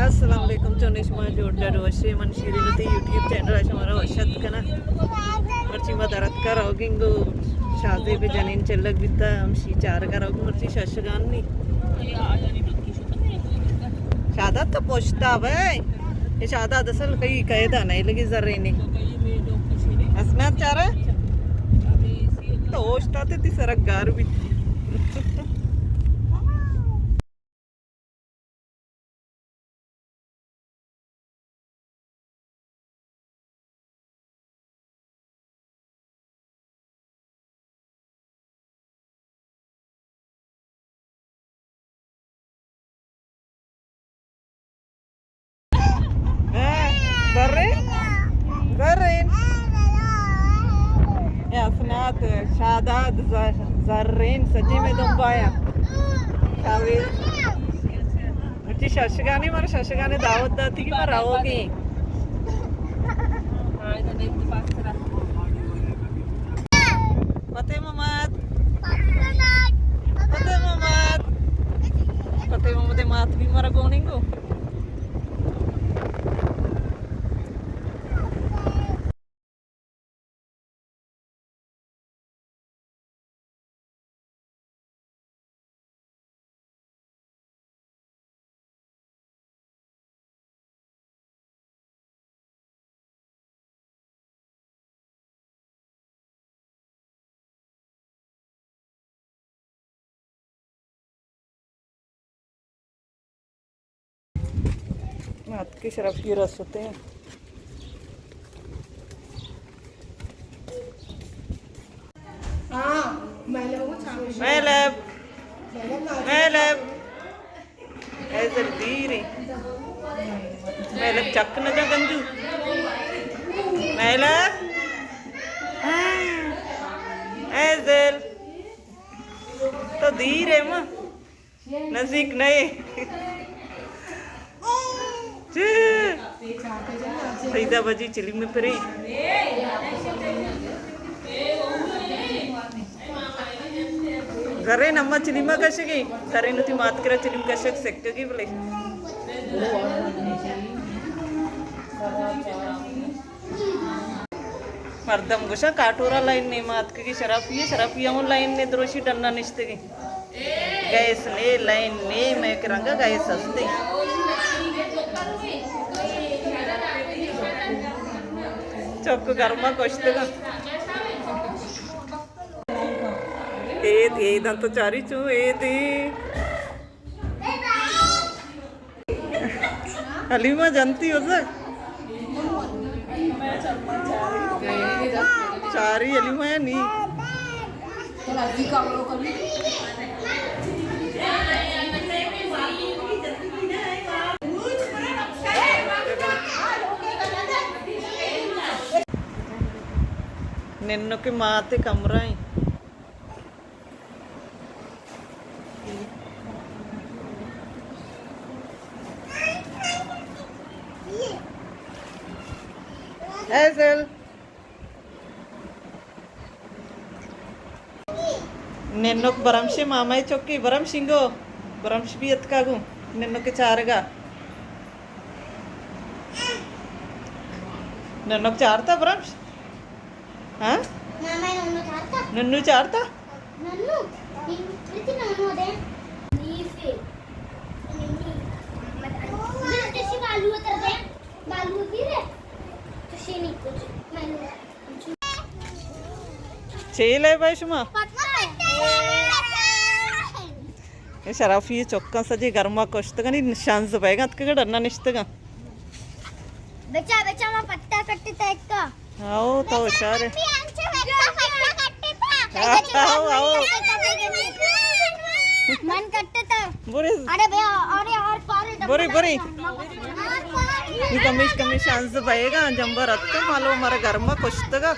السلام علیکم، چون شما؟ جوڑ ڈاڈ وشے؟ من شیرین تی یوٹیوب چینل ءَ شمارا وش اتک کناں۔ مرچی ما دراتکا روگیں گوں شازیب ءِ جنین چلگ بیتا، ہمشی چارگا روگیں۔ مرچی ششگان نی شاداد تو پشتا بھائی۔ اے شاداد اصل کئی قیدا نہیں لگی زرینے۔ اسناد چارا تو اوشتاتے تی سرک گار بیت۔ زرین، زرین۔ اے اسناد، شاداد، ز-، زرین، سجی میں دنبایا۔ شاوی۔ اچھی ششگانی، مارا ششگانی دعوت داتی کہ ما روگی۔ فتح محمد۔ فتح محمد۔ فتح محمد مات بھی مارا گوننگو۔ اتکے شرفی رستے۔ مہلب، مہلب۔ اے زل دیرے۔ مہلب چک نہ جا گنجو۔ مہلب۔ اے زل۔ تو دیرے ما۔ نزیک نئے۔ چہ۔ سیدہ بجی چلیم پری۔ زرین اما چلیما کشگی۔ زرین وتی مات کرا چلیم کشگ سکگی بلے۔ مردم گوشاں کاٹورا لائن نیما اتکگی، شرافی ءَ، شرافی ءَ اوں لائن نے، دروشی ڈنا نشتگی۔ گیس نے، لائن نے، مئے کہ رنگا گیس ہستے۔ چک گرما کشتگا۔ اید، اید انت چاری چوں، اید۔ حلیمہ جنتی ازک۔ چاری حلیمہ یا نی؟ ننوکے ماتے کمرہ ایں۔ ایزل۔ ننوک برمشے مامائی چکی، برمش انگو، برمش بی اتکا گوں، ننوکے چارگا۔ ننوک چارتا برمش؟ ہاں؟ ماما، ننو چارتا؟ ننو چارتا؟ ننو؟ ننو، پرتی ننو دے۔ نیفے۔ ننو۔ میں تشی بالو اتر دے۔ بالو ہوتی رے۔ تشی نہیں کچھ۔ میں چیل ہے بھائی شما؟ پتہ ہے۔ اے شرافی چکاں سجے گرما کشتگنی، شانز بیگا اتکگا ڈنا نشتگا۔ بچا، بچا، ما پٹا کٹتا ایکا۔ آؤ، تو بچا، ہوشیار ہے۔ من بھی انچو پٹا، پٹا کٹتا۔ آؤ، آؤ۔ من کٹتا۔ برے۔ ارے بھیا، ارے ہر پارے ڈبل بری، بری۔ ڈبل۔ یہ کمیش، کمیش انز بئیگا، جمبر اتکا، مالو ہمارا گرما کشتگا۔